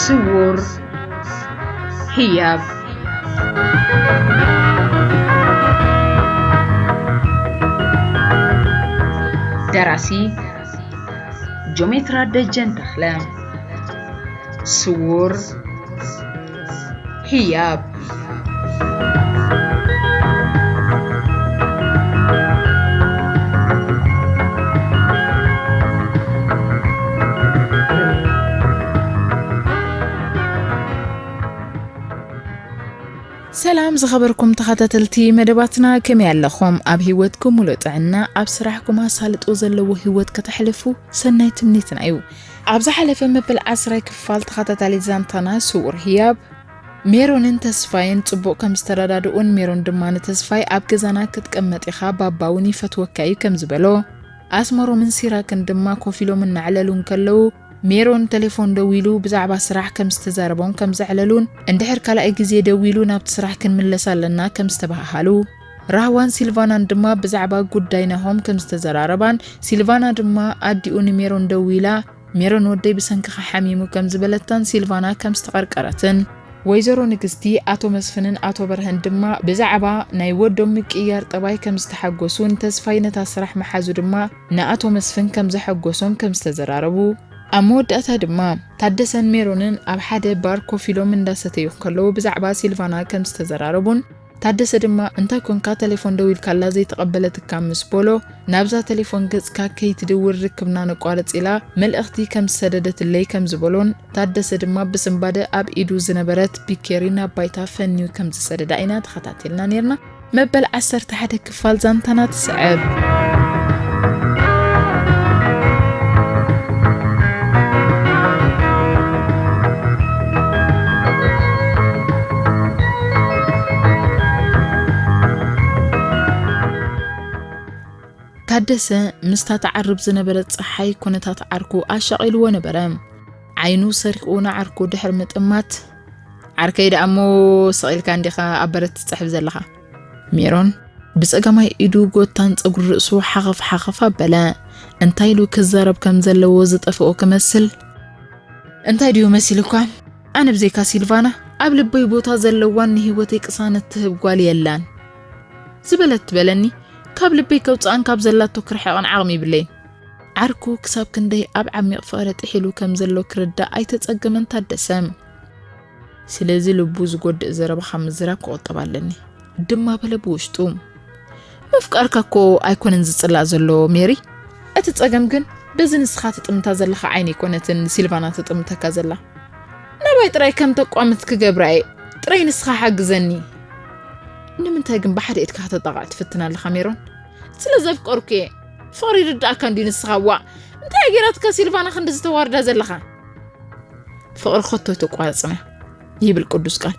ስውር ህያብ። ደራሲ ጆሜትራ ደጀን ተኽለ። ስውር ህያብ። ሰላም ዝኸበርኩም ተኸታተልቲ መደባትና፣ ከመይ ኣለኹም? ኣብ ህይወትኩም ሙሉእ ጥዕና፣ ኣብ ስራሕኩም ኣሳልጦ ዘለዎ ህይወት ከተሕልፉ ሰናይ ትምኒትና እዩ። ኣብ ዝሓለፈ መበል ዓስራይ ክፋል ተኸታታሊ ዛንታና ስውር ህያብ፣ ሜሮንን ተስፋይን ጽቡቕ ከም ዝተረዳድኡን ሜሮን ድማ ንተስፋይ ኣብ ገዛና ክትቅመጥ ኢኻ፣ ባባ እውን ይፈትወካ እዩ ከም ዝበሎ፣ ኣስመሮምን ሲራክን ድማ ኮፍ ኢሎም እናዕለሉ እንከለዉ፣ ሜሮን ቴሌፎን ደዊሉ ብዛዕባ ስራሕ ከም ዝተዛረቦም ከም ዘዕለሉን፣ እንድሕር ካልኣይ ግዜ ደዊሉ ናብቲ ስራሕ ክንምለስ ኣለና ከም ዝተበሃሃሉ፣ ራህዋን ሲልቫናን ድማ ብዛዕባ ጉዳይ ናሆም ከም ዝተዘራረባን፣ ሲልቫና ድማ ኣዲኡ ንሜሮን ደዊላ፣ ሜሮን ወደይ ብሰንክኻ ሓሚሙ ከም ዝበለታን ሲልቫና ከም ዝተቐርቀረትን፣ ወይዘሮ ንግስቲ፣ ኣቶ መስፍንን ኣቶ በርሀን ድማ ብዛዕባ ናይ ወዶም ምቅይያር ጠባይ ከም ዝተሓጎሱን፣ ተስፋይ ነታ ስራሕ ምሓዙ ድማ ንኣቶ መስፍን ከም ዘሐጎሶም ከም ዝተዘራረቡ፣ ኣብ መወዳእታ ድማ ታደሰን ሜሮንን ኣብ ሓደ ባር ኮፍ ኢሎም እንዳሰተዩ ከለዉ ብዛዕባ ሲልቫና ከም ዝተዘራረቡን፣ ታደሰ ድማ እንታይ ኮንካ ቴሌፎን ደዊልካላ ዘይተቐበለትካ ምስ በሎ፣ ናብዛ ቴሌፎን ገጽካ ከይትድውል ርክብና ነቋርጽ ኢላ መልእኽቲ ከም ዝሰደደትለይ ከም ዝበሎን፣ ታደሰ ድማ ብስንባደ ኣብ ኢዱ ዝነበረት ቢኬሪ ናብ ባይታ ፈንዩ ከም ዝሰደዳ ኢና ተኸታቲልና ኔርና። መበል ዓሰርተ ሓደ ክፋል ዛንታና ትስዕብ። ታደሰ ምስታ ትዓርብ ዝነበረት ጸሓይ ኩነታት ዓርኩ ኣሻቒልዎ ነበረ። ዓይኑ ሰሪቑ ንዓርኩ ድሕሪ ምጥማት፣ "ዓርከይ ደኣ እሞ ስቕ ኢልካ እንዲኻ ኣብ በረት ትጽሕፍ ዘለኻ?" ሜሮን ብጸጋማይ ኢዱ ጎታን ጸጉሪ ርእሱ ሓኸፍ ሓኸፍ ኣበለ። እንታይ ኢሉ ክዛረብ ከም ዘለዎ ዝጠፍኦ ክመስል፣ "እንታይ ድዩ መሲሉኳ? ኣነ ብዘይካ ሲልቫና ኣብ ልበይ ቦታ ዘለዋን ንህይወተይ ቅሳነት ትህብ ጓል የላን ዝበለት ትበለኒ፣ ካብ ልበይ ከውጽኣን ካብ ዘላቶ ክርሕቕን ዓቕሚ ይብለይን።" ዓርኩ ክሳብ ክንደይ ኣብ ዓሚቕ ፍቕሪ ጥሒሉ ከም ዘሎ ክርዳእ ኣይተጸገመን ታደሰ። ስለዚ ልቡ ዝጎድእ ዘረባ ካብ ምዝራብ ክቑጠብ ኣለኒ ድማ በለ ብውሽጡ። ምፍቃርካ እኮ ኣይኮነን ዝጽላእ ዘሎ ሜሪ። እቲ ጸገም ግን በዚ ንስኻ ትጥምታ ዘለኻ ዓይኒ ኣይኮነትን ሲልቫና ትጥምተካ ዘላ። ናባይ ጥራይ ከም ተቋምት ክገብራ እየ። ጥራይ ንስኻ ሓግዘኒ። ንምንታይ ግን ብሓደ ኢድካ ከተጣቕዕ ትፍትን ኣለኻ ሜሮን? ስለ ዘፍቀርኩ እየ። ፍቕሪ ይርድኣካ እንድዩ ንስኻ? ዋእ፣ እንታይ ገይራትካ ሲልቫና ክንዲ ዝተዋርዳ ዘለኻ? ፍቕሪ ከቶ ኣይተቋርጽን እያ ይብል ቅዱስ ቃል።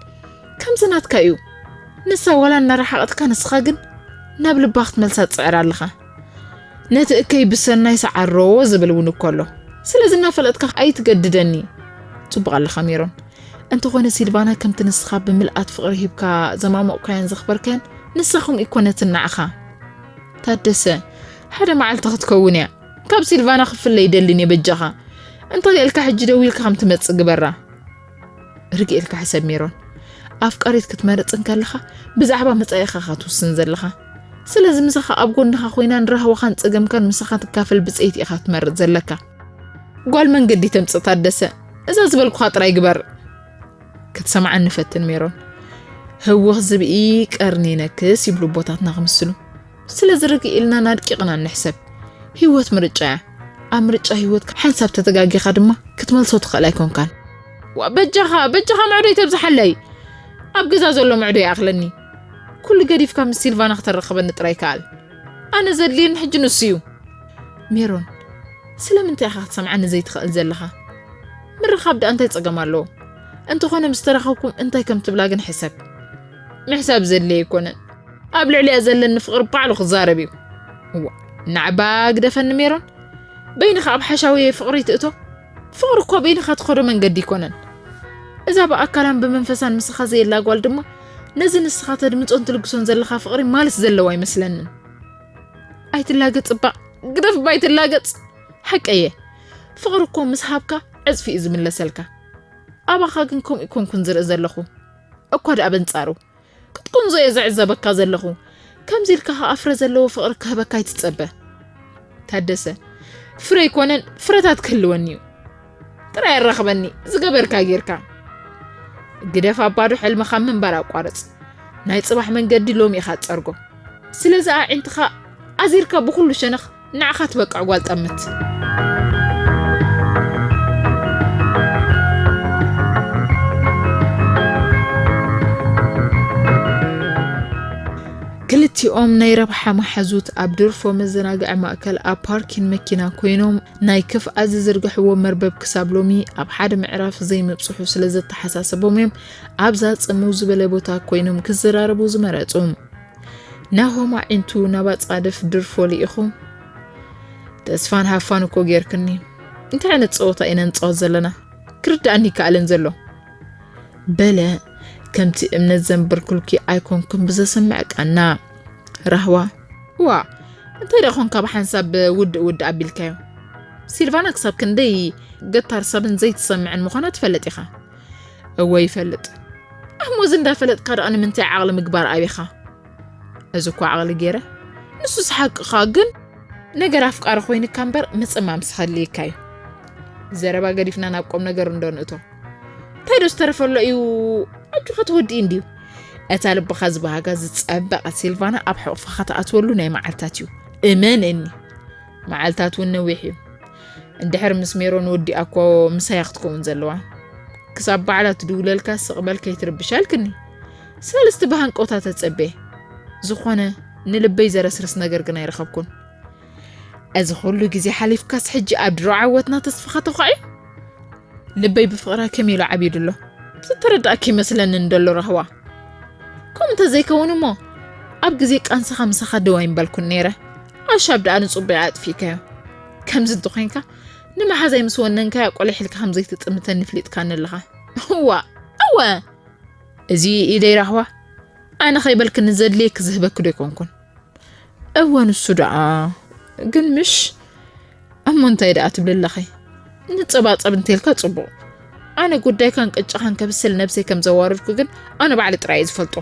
ከምዚ ናትካ እዩ። ንሳ ዋላ እናረሓቐትካ ንስኻ ግን ናብ ልባ ክትመልሳ ትጽዕር ኣለኻ። ነቲ እከይ ብሰናይ ሰዓሮ ዝብል እውን እኮ ኣሎ። ስለዚ እናፈለጥካ ኣይትገድደኒ። ጽቡቕ ኣለኻ ሜሮን። እንተኾነ ሲልቫና ከምቲ ንስኻ ብምልኣት ፍቕሪ ሂብካ ዘማሞቕካያን ዘኽበርካያን ንሳ ከምኡ ኣይኮነትን ንዓኻ። ታደሰ፣ ሓደ መዓልቲ ክትከውን እያ። ካብ ሲልቫና ክፍለ ይደልን እየ በጃኻ። እንተ ደልካ ሕጂ ደዊልካ ከም ትመጽእ ግበራ። ርግእ ኢልካ ሕሰብ ሜሮን። ኣፍቃሪት ክትመርጽ እንከለኻ ብዛዕባ መጻኢኻ ኢኻ ትውስን ዘለኻ። ስለዚ ምሳኻ ኣብ ጎንኻ ኮይና ንራህዋኻን ጸገምካን ምሳኻ ትካፈል ብጸይቲ ኢኻ ትመርጽ ዘለካ። ጓል መንገዲ ተምጽእ ታደሰ። እዛ ዝበልኩኻ ጥራይ ግበር። ክትሰምዓኒ ፈትን ሜሮን። ህውኽ ዝብኢ ቀርኒ ይነክስ ይብሉ ኣቦታትና ክምስሉ። ስለዚ ርግእ ኢልናን ኣድቂቕናን ንሕሰብ። ህይወት ምርጫ እያ። ኣብ ምርጫ ህይወትካ ሓንሳብ ተተጋጊኻ ድማ ክትመልሶ ትኽእል ኣይኮንካን። ዋ፣ በጃኻ፣ በጃኻ ምዕዶይ ተብዝሓለይ። ኣብ ገዛ ዘሎ ምዕዶይ ይኣኽለኒ። ኩሉ ገዲፍካ ምስ ሲልቫና ክተራኽበኒ ጥራይ ከኣል። ኣነ ዘድልየኒ ሕጂ ንሱ እዩ። ሜሮን፣ ስለምንታይ ኢኻ ክትሰምዓኒ ዘይትኽእል ዘለኻ? ምርኻብ ደኣ እንታይ ጸገም ኣለዎ? እንተኾነ ምስ ተራኸብኩም እንታይ ከም ትብላ ግን ሕሰብ። ምሕሳብ ዘድልየ ኣይኮነን። ኣብ ልዕሊኣ ዘለኒ ፍቕሪ ባዕሉ ክዛረብ እዩ። እዋ፣ ናዕባ ግደፈኒ ሜሮን። በይንኻ ኣብ ሓሻውየ ፍቕሪ ትእቶ። ፍቕሪ እኮ በይንኻ ትኸዶ መንገዲ ኣይኮነን። እዛ ብኣካላን ብመንፈሳን ምሳኻ ዘየላ ጓል ድማ ነዚ ንስኻ ተድምጾን ትልግሶን ዘለኻ ፍቕሪ ማልስ ዘለዎ ኣይመስለንን። ኣይትላገጽ እባ፣ ግደፍ እባ ኣይትላገጽ። ሓቀየ፣ ፍቕሪ እኮ ምስ ሃብካ ዕጽፊ እዩ ዝምለሰልካ። ኣባኻ ግን ከምኡ ኣይኮንኩን ዝርኢ ዘለኹ። እኳ ደኣ በንጻሩ ክትቅንዞ እየ ዝዕዘበካ ዘለኹ። ከምዚ ኢልካ ከኣ ፍረ ዘለዎ ፍቕሪ ክህበካ ኣይትጸበ። ታደሰ፣ ፍረ ኣይኮነን፣ ፍረታት ክህልወኒ እዩ። ጥራይ ኣራኽበኒ፣ ዝገበርካ ጌርካ። ግደፍ ኣባዶ ሕልምኻ ምንባር ኣቋርጽ። ናይ ጽባሕ መንገዲ ሎሚ ኢኻ ትጸርጎ። ስለዚ ኣዒንትኻ ኣዚርካ ብኹሉ ሸነኽ ንዓኻ ትበቅዕ ጓል ጠምት። ክልቲኦም ናይ ረብሓ መሓዙት ኣብ ድርፎ መዘናግዒ ማእከል ኣብ ፓርኪን መኪና ኮይኖም ናይ ክፍኣት ዝዝርግሕዎ መርበብ ክሳብ ሎሚ ኣብ ሓደ ምዕራፍ ዘይምብጽሑ ስለ ዘተሓሳሰቦም እዮም ኣብዛ ጽምው ዝበለ ቦታ ኮይኖም ክዘራረቡ ዝመረጹ። ናሆም ኣዒንቱ ናብ ኣጻድፍ ድርፎ ልኢኹ፣ "ተስፋን ሃፋን እኮ ጌርክኒ። እንታይ ዓይነት ጸወታ ኢና ንጻወት ዘለና? ክርድኣኒ ይከኣልን ዘሎ?" በለ፣ ከምቲ እምነት ዘንበርኩልኪ ኣይኮንኩን ብዘስምዕ ቃና። ራህዋ፣ "ዋ፣ እንታይ ደኣ ኾንካ ብሓንሳብ ውድእ ውድእ ኣቢልካዮ? ሲልቫና ክሳብ ክንደይ ገታር ሰብን ዘይትሰምዕን ምዃና ትፈልጥ ኢኻ?" "እወ ይፈልጥ። እሞ እዚ እንዳፈለጥካ ደኣ ንምንታይ ዓቕሊ ምግባር ኣቢኻ?" "እዚ እኮ ዓቕሊ ገይረ። ንሱስ ሓቅኻ፣ ግን ነገር ኣፍቃሪ ኮይንካ እምበር ምጽማምስ ከድልየካ እዩ። ዘረባ ገዲፍና ናብ ቁም ነገር እንዶ ንእቶ። እንታይ ዶ ዝተረፈ ኣሎ እዩ? ኣጆኻ ተወዲኡ እንድዩ። እታ ልብኻ ዝበሃጋ ዝጸበቐት ሲልቫና ኣብ ሕቑፍኻ ትኣትወሉ ናይ መዓልታት እዩ። እመነኒ፣ መዓልታት እውን ነዊሕ እዩ። እንድሕር ምስ ሜሮን ወዲኣ እኮ ምሳያ ክትከውን ዘለዋ። ክሳብ ባዕላ ትድውለልካ ስቕ በል ከይትርብሻ" ኣልክኒ። ሰለስተ ብሃንቀውታ ተጸቤ። ዝኾነ ንልበይ ዘረስርስ ነገር ግን ኣይረኸብኩን። "እዚ ኩሉ ግዜ ሓሊፍካስ ሕጂ ኣብ ድሮ ዓወትና ተስፋኻ ተዃዒ?" ልበይ ብፍቕራ ከመይ ኢሉ ዓብዩ ድሎ። ዝተረዳእኪ ይመስለኒ እንደሎ ራህዋ። ከምኡ እንተዘይከውን እሞ ኣብ ግዜ ቃንስኻ ምሳኻ ደው ኣይምበልኩን ነይረ። ኣሻብ ደኣ ንጽቡቕ ኣጥፊእካዮ። ከምዚ እንተኾይንካ ንመሓዛይ ምስ ወነንካያ ቆሊሕ ኢልካ ከም ዘይትጥምተኒ ፍሊጥካኒ ኣለኻ። እዋ፣ እወ። እዚ ኢደይ ራህዋ። ኣነ ከይበልክኒ ዘድልየኪ ዝህበኪ ዶ ኣይኮንኩን? እወ፣ ንሱ ደኣ ግን ምሽ። እሞ እንታይ ደኣ ትብሊ ኣለኺ? ንጸባጸብ እንተልካ ጽቡቕ። ኣነ ጉዳይካን ቅጫኻን ከብስል ነብሰይ ከም ዘዋረድኩ ግን ኣነ ባዕሊ ጥራይ እየ ዝፈልጦ።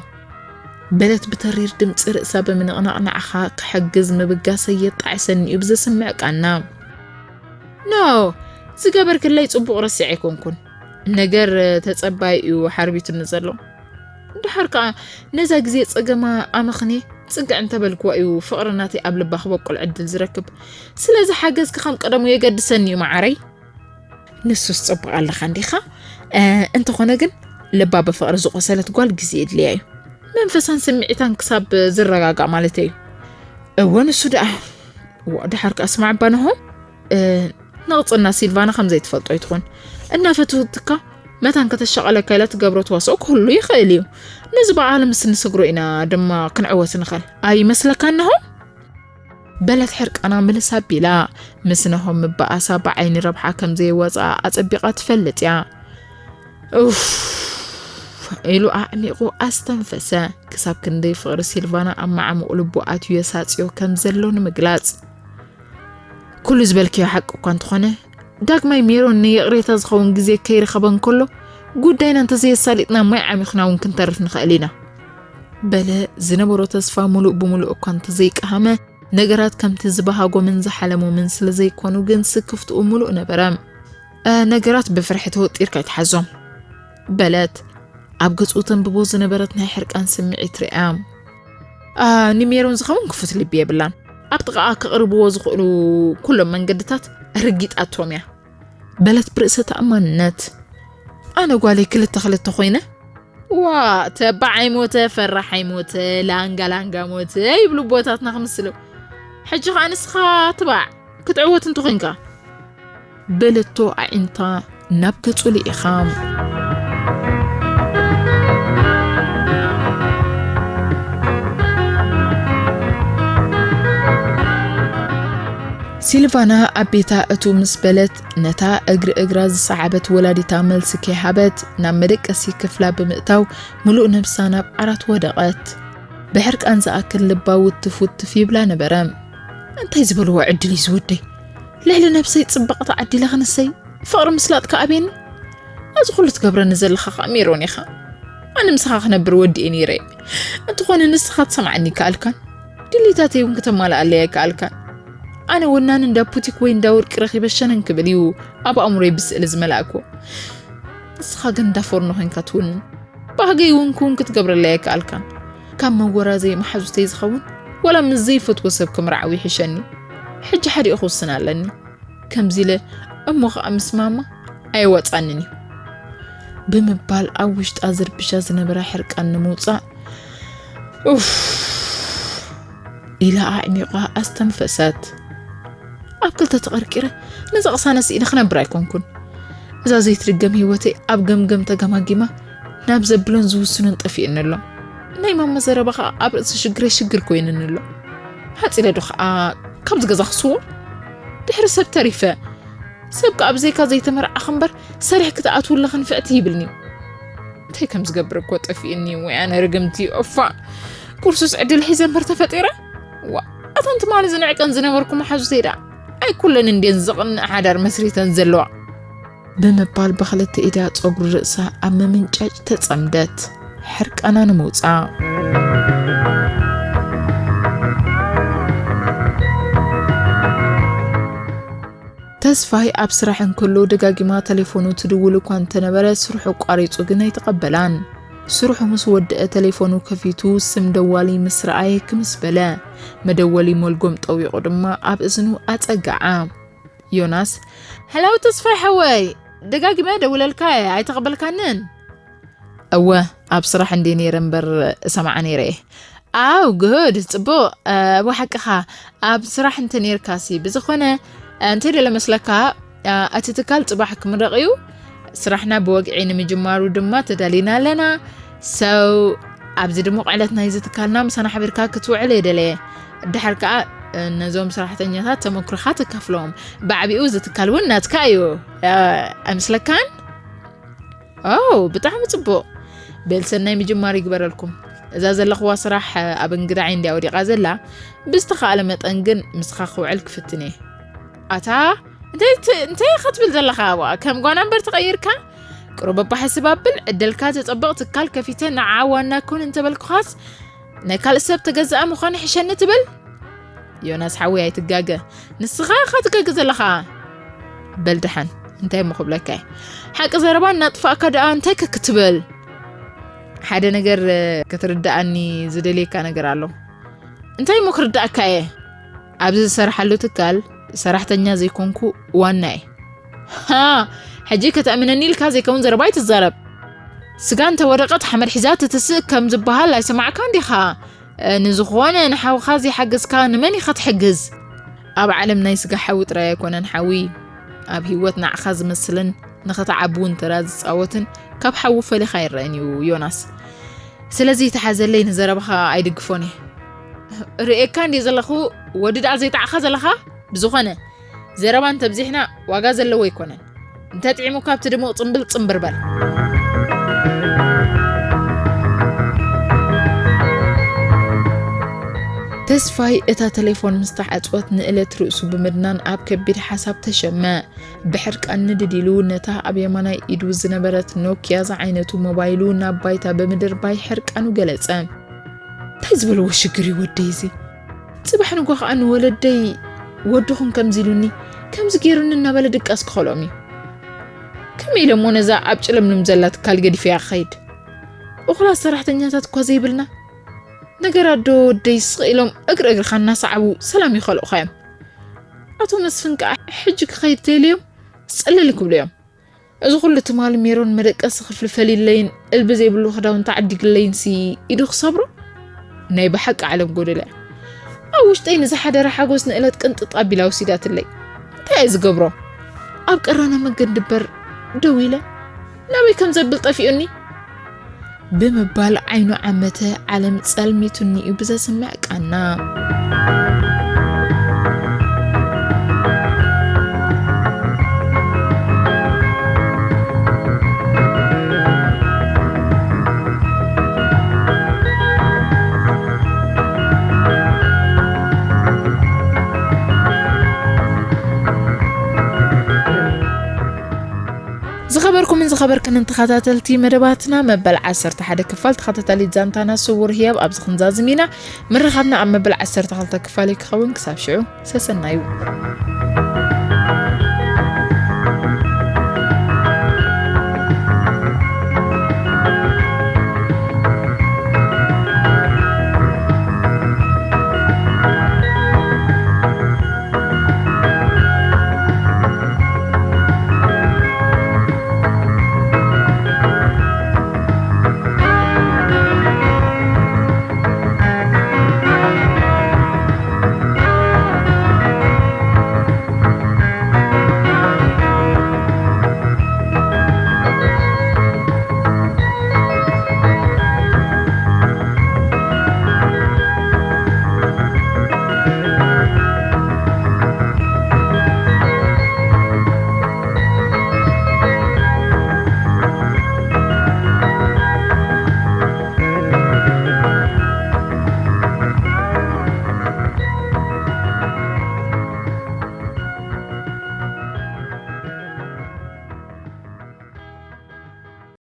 በለት ብተሪር ድምጺ ርእሳ ብምንቕናቕ ንዓኻ ክሕግዝ ምብጋሰይ የጣዕሰኒ እዩ ብዘስምዕ ቃና። ኖ፣ ዝገበርክለይ ጽቡቕ ረሲዐ ኣይኮንኩን። ነገር ተጸባይ እዩ ሓርቢቱኒ ዘሎ። ደሓር ከኣ ነዛ ግዜ ጸገማ ኣመኽንየ ጽግዕ እንተበልክዋ እዩ ፍቕሪ ናተይ ኣብ ልባ ክበቁል ዕድል ዝረክብ። ስለዚ ሓገዝኪ ከም ቀደሙ የገድሰኒ እዩ መዓረይ። ንሱስ ጽቡቕ ኣለኻ እንዲኻ? እ፣ እንተኾነ ግን ልባ ብፍቕሪ ዝቖሰለት ጓል ግዜ የድልያ እዩ። መንፈሳን ስምዒታን ክሳብ ዝረጋጋእ ማለተይ እዩ። እወ፣ ንሱ ደኣ። እዋ፣ ደሓር ከኣ ስማዕ እባ ንሆ። እ፣ ንቕጽና ሲልቫና ከም ዘይትፈልጦ ኣይትኹን። እናፈተወትካ መታን ከተሻቐለካ ኢላ ትገብሮ ተዋስኦ ክህሉ ይኽእል እዩ። ነዚ በዓል ምስ ንስግሮ ኢና ድማ ክንዕወት ንኽእል። ኣይመስለካን ንሆ? በለት ሕርቃና ምልስ ኣቢላ። ምስ ናሆም ምበኣሳ ብዓይኒ ረብሓ ከም ዘየዋጽኣ ኣጸቢቓ ትፈልጥ እያ። ኡፍ ኢሉ ኣዕሚቑ ኣስተንፈሰ። ክሳብ ክንደይ ፍቕሪ ሲልቫና ኣብ መዓሙቕ ልቡ ኣትዩ የሳጽዮ ከም ዘሎ ንምግላጽ። ኩሉ ዝበልክዮ ሓቂ እኳ እንተኾነ፣ ዳግማይ ሜሮን ንይቕሬታ ዝኸውን ግዜ ከይረኸበ እንከሎ፣ ጉዳይና እንተዘየሳሊጥና ማይ ዓሚኽና እውን ክንተርፍ ንኽእል ኢና። በለ ዝነበሮ ተስፋ ሙሉእ ብሙሉእ እኳ እንተዘይቀሃመ፣ ነገራት ከምቲ ዝበሃጎምን ዝሓለሞምን ስለ ዘይኮኑ ግን ስክፍትኡ ሙሉእ ነበረ። እ፣ ነገራት ብፍርሒ ተወጢርካ ኣይትሓዞም። በለት ኣብ ገጹ ተንብቦ ዝነበረት ናይ ሕርቃን ስምዒት ርእያ። ኣ፣ ንሜሮን ዝኸውን ክፉት ልቢ የብላን። ኣብ ጥቓኣ ክቕርብዎ ዝኽእሉ ኩሎም መንገድታት ርጊጣቶም እያ። በለት ብርእሰ ተኣማንነት። ኣነ ጓለይ ክልተ ክልተ ኮይነ? ዋ፣ ተባዕ ኣይሞተ፣ ፈራሕ ኣይሞተ፣ ላንጋ ላንጋ ሞተ ይብሉ ኣቦታትና ክምስሉ። ሕጂ ኸኣ ንስኻ ትባዕ ክትዕወት እንተኾይንካ። በለቶ ኣዒንታ ናብ ገጹ ልኢኻ። ሲልቫና ኣብ ቤታ እትው ምስ በለት፣ ነታ እግሪ እግራ ዝሰዓበት ወላዲታ መልሲ ከይሃበት፣ ናብ መደቀሲ ክፍላ ብምእታው፣ ምሉእ ነብሳ ናብ ዓራት ወደቐት። ብሕርቃን ዝኣክል ልባ ውትፍ ውትፍ ይብላ ነበረ። እንታይ ዝበልዎ ዕድል እዩ ዝወደይ? ልዕሊ ነብሰይ ጽባቐ ተዓዲለ ክንሰይ፣ ፍቕሪ ምስላጥ ከኣ ኣቤኒ። እዚ ኩሉ ትገብረኒ ዘለኻ ከኣ ሜሮን ኢኻ። ኣነ ምሳኻ ክነብር ወዲኤ ነይረ። እንተኾነ ንስኻ ትሰምዓኒ ይከኣልካን ድሌታተይ እውን ክተማልኣለይ ኣይከኣልካን። ኣነ ወናኒ እንዳ ቡቲክ ወይ እንዳ ወርቂ ረኺበ ሸነን ክብል እዩ ኣብ ኣእምሮይ ብስእሊ ዝመላእኩ። ንስኻ ግን እንዳ ፎርኖ ኮይንካ ትውንን። ባህገይ እውን ክውን ክትገብረለይ ኣይከኣልካን። ካብ መወራዘይ መሓዙተይ ዝኸውን ወላ ምስ ዘይፈትዎ ሰብ ክምርዓው ይሕሸኒ። ሕጂ ሓዲኡ ክውስን ኣለኒ። ከምዚ ኢለ እሞ ኸኣ ምስ ማማ ኣየዋጻንን እዩ ብምባል ኣብ ውሽጣ ዝርብሻ ዝነበረ ሕርቃን ንምውጻእ ኡፍ ኢላ ኣዕሚቋ ኣስተንፈሰት። ኣብ ክልተ ተቐርቂረ ነዛ ቅሳነት ስኢነ ክነብር ኣይኮንኩን። እዛ ዘይትድገም ህይወተይ ኣብ ገምገም ተገማጊማ ናብ ዘብሎን ዝውስኖን ጠፊእኒ ኣሎ። ናይ ማማ ዘረባ ኸኣ ኣብ ርእሲ ሽግረይ ሽግር ኮይንኒ ኣሎ። ሓጺረ ዶ ኸኣ ካብዚ ገዛ ክስዎ? ድሕሪ ሰብ ተሪፈ። ሰብ ከኣ ብዘይካ ዘይተመርዓኺ እምበር ሰሪሕ ክትኣትውለኺ ንፍዕቲ ይብልኒ እዩ። እንታይ ከም ዝገብር እኮ ጠፊእኒ ወይ ኣነ ርግምቲ ኦፋ። ኩርሱስ ዕድል ሒዘ እምበር ተፈጢረ። ዋ፣ ኣተን ትማሊ ዝንዕቀን ዝነበርኩ መሓዙተይ ደኣ ኣይኩለን እንድየን ዝቕንእ ሓዳር መስሪተን ዘለዋ። ብምባል ብኽልተ ኢዳ ጸጉሪ ርእሳ ኣብ ምምንጫጭ ተጸምደት። ሕርቃና ንምውጻእ። ተስፋይ ኣብ ስራሕ እንከሎ ደጋጊማ ተሌፎኑ ትድውል እኳ እንተነበረ ስርሑ ኣቋሪጹ ግን ኣይተቐበላን። ስርሑ ምስ ወደአ ተሌፎኑ ከፊቱ ስም ደዋሊ ምስ ረኣየ ክምስ በለ። መደወሊ ሞልጎም ጠዊቑ ድማ ኣብ እዝኑ ኣጸግዓ። ዮናስ፣ "ሄሎ ተስፋይ ሓወይ፣ ደጋጊመ ደውለልካ እየ፣ ኣይተቐበልካንን?" "እወ፣ ኣብ ስራሕ እንዴ ነይረ እምበር እሰምዓ ነይረ እየ።" "ኣው፣ ጉድ፣ ጽቡቕ። እ፣ ብሓቅኻ ኣብ ስራሕ እንተ ነይርካሲ፣ ብዝኾነ፣ እ፣ እንታይ ደለ መስለካ፣ እ፣ እቲ ትካል ጽባሕ ክምረቕ እዩ። ስራሕና ብወግዒ ንምጅማሩ ድማ ተዳሊና ኣለና። ሰው፣ ኣብዚ ድሙቕ ዕለት ናይዚ ትካልና ምሳና ሓቢርካ ክትውዕል እየ ደለየ። ድሓር ከኣ፣ እ፣ ነዞም ሰራሕተኛታት ተመክሮኻ ተካፍሎም። ብዓቢኡ እዚ ትካል እውን ናትካ እዩ። እ፣ ኣይመስለካን?" "ኦ፣ ብጣዕሚ ጽቡቕ። ቤልሰናይ ምጅማር ይግበረልኩም። እዛ ዘለኽዋ ስራሕ ኣብ እንግዳዓይ እንድያ ወዲቓ ዘላ። ብዝተኻእለ መጠን ግን ምስኻ ክውዕል ክፍትን እየ።" "ኣታ፣ እንታይ ት-፣ እንታይ ኢኻ ትብል ዘለኻ? ዋ፣ ከም ጓና እምበር ተቐይርካ? ቁሩብ ኣባ ሕስብ ኣብል፣ ዕድልካ ዘጸብቕ ትካል ከፊተ ንዓ ዋና ኩን እንተበልኩኻስ፣ ናይ ካልእ ሰብ ተገዛኢ ምዃን ይሕሸኒ ትብል?" "ዮናስ ሓወይ ኣይትጋገ፣ ንስኻ ኢኻ ትጋገ ዘለኻ። በል ደሓን፣ እንታይ እሞ ክብለካ እየ? ሓቂ ዘረባ እናጥፋእካ ደኣ እንታይ ከ ክትብል?" "ሓደ ነገር፣ እ፣ ክትርድኣኒ ዝደልየካ ነገር ኣሎ።" "እንታይ እሞ ክርድኣካ እየ?" "ኣብዚ ዝሰርሓሉ ትካል ሰራሕተኛ ዘይኮንኩ ዋና እየ።" "ሃ፣ ሕጂ ከተእምነኒ ኢልካ ዘይከውን ዘረባ ኣይትዛረብ። ስጋ እንተ ወደቐት ሓመድ ሒዛ ትትስእ ከም ዝበሃል ኣይሰማዕካን ዲኻ? እ፣ ንዝኾነ ንሓውኻ ዘይሓገዝካ ንመን ኢኻ ትሕግዝ?" ኣብ ዓለም ናይ ስጋ ሓዊ ጥራይ ኣይኮነን ሓዊ፣ ኣብ ህይወት ንዓኻ ዝመስልን ንኽትዓቢ እውን ተራ ዝጻወትን ካብ ሓዊ ፈሊኻ ኣይረኣን እዩ ዮናስ። ስለዚ ተሓዘለይ፣ ንዘረባኻ ኣይድግፎን እየ። ርእየካ እንድየ ዘለኹ፣ ወዲ ደኣ ዘይጠዓኻ ዘለኻ? ብዝኾነ፣ ዘረባ እንተብዚሕና ዋጋ ዘለዎ ኣይኮነን። እንተጥዒሙካ ኣብቲ ድሙቕ ጽምብል ጽምብር በል። ተስፋይ እታ ተሌፎን ምስ ተዓጽወት ንእለት ርእሱ ብምድናን ኣብ ከቢድ ሓሳብ ተሸመ። ብሕርቃን ንድድ ኢሉ ነታ ኣብ የማናይ ኢዱ ዝነበረት ኖኪያ ዝዓይነቱ ሞባይሉ ናብ ባይታ ብምድርባይ ሕርቃኑ ገለጸ። እንታይ ዝበልዎ ሽግር እዩ ወደይ እዚ? ጽባሕ ንጎ ከኣ ንወለደይ ወድኹም ከምዚ ኢሉኒ፣ ከምዚ ገይሩኒ እናበለ ድቃስ ክኸልኦም እዩ። ከመይ ኢለ እሞ ነዛ ኣብ ጭልምልም ዘላ ትካል ገዲፈያ ክኸይድ? እኹላት ሰራሕተኛታት እኳ ዘይብልና። ነገር ኣዶ ወደይ ስቕ ኢሎም እግሪ እግርኻ እናሰዓቡ ሰላም ይኸልኡኻ እዮም። ኣቶ መስፍን ከኣ ሕጂ ክኸይድ ተይልዮም ጽልል ክብሉ እዮም። እዚ ኩሉ ትማሊ ሜሮን መደቀሲ ክፍሊ ፈሊለይን እልቢ ዘይብሉ ክዳውንቲ ዓዲግለይንሲ ኢዱ ክሰብሮ? ናይ ብሓቂ ዓለም ጎደለ። ኣብ ውሽጠይ ንዝሓደረ ሓጎስ ንእለት ቅንጥጥ ኣቢላ ወሲዳትለይ። እንታይ እየ ዝገብሮ? ኣብ ቀራና መገዲ እምበር ደው ኢለ ናበይ ከም ዘብል ጠፊኡኒ? ብምባል ዓይኑ ዓመተ። ዓለም ጸልሚቱኒ እዩ ብዘስምዕ ቃና። ዝኸበርኩም ዝኸበርክንን ተኸታተልቲ መደባትና፣ መበል ዓሰርተ ሓደ ክፋል ተኸታታሊት ዛንታና ስውር ህያብ ኣብዚ ክንዛዝም ኢና። ምርኻብና ኣብ መበል ዓሰርተ ክልተ ክፋል እዩ ክኸውን። ክሳብ ሽዑ ሰሰናዩ።